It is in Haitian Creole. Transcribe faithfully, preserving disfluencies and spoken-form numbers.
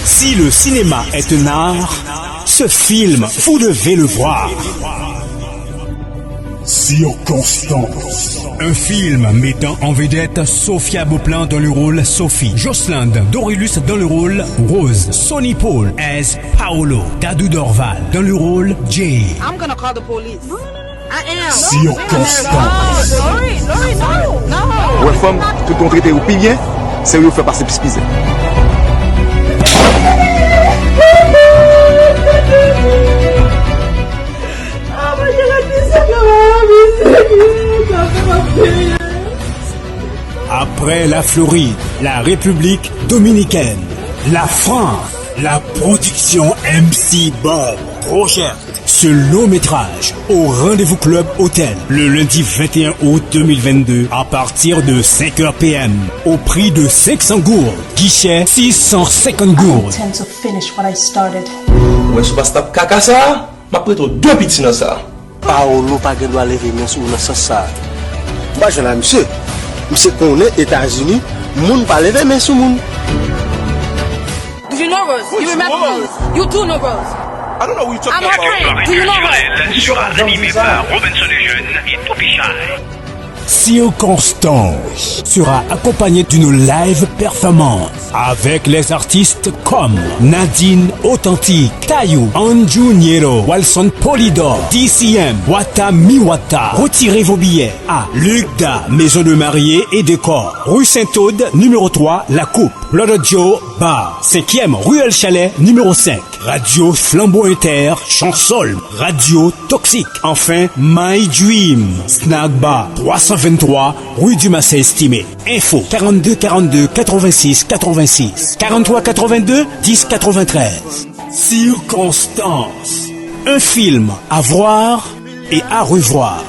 Si le cinéma est un art, ce film, vous devez le voir. Circonstance. Un film mettant en vedette Sofia Beauplan dans le rôle Sophie, Jocelyn Dorilus dans le rôle Rose, Sonny Paul as Paolo, Dadou Dorval dans le rôle Jay. I'm gonna call the police. I am. Circonstance. No, Lori, Lori, no, no. Ou wè fanm, tout yon trete yo pi byen, se yo fè pase plis mizè. Après la Floride, la République dominicaine, la France, la production M C Bob projette ce long métrage au Rendez-vous Club Hôtel le lundi vingt et un août deux mille vingt-deux à partir de cinq heures P M au prix de cinq cents gourdes, guichet six cent cinquante gourdes. Tend to finish what I started. Ou wè sou pastap kaka sa a, m ap prete w de piti nan sa. Paolo pa gen dwa leve men sou ou nan sans sa a. M pa jwenn a misye. Misye konnen Etazini, moun pa leve men sou moun. Do you know Rose? You remember Rose? You do know Rose. I don't know what you're I'm talking her about. friend. Do you know Rose? Sera animé par Robinson Lejeune et Toby Shy. Circonstance sera accompagné d'une live performance avec les artistes comme Nadine Authentique, Tayou, Anjuniero, Walson Polidor, D C M, Wata Miwata. Retirez vos billets à Lugda, Maison de Mariée et Décor, rue Saint-Aude, numéro trois, La Coupe, Brother Joe Bar, cinquième, ruelle Chalet, numéro cinq. Radio Flambeau Inter, Chansol, Radio Toxique. Enfin, My Dream, Snack Bar, trois cent vingt-trois, rue du Massé Estimé. Info, quarante-deux quarante-deux quatre-vingt-six quatre-vingt-six, quarante-trois quatre-vingt-deux dix quatre-vingt-treize. Circonstance, un film à voir et à revoir.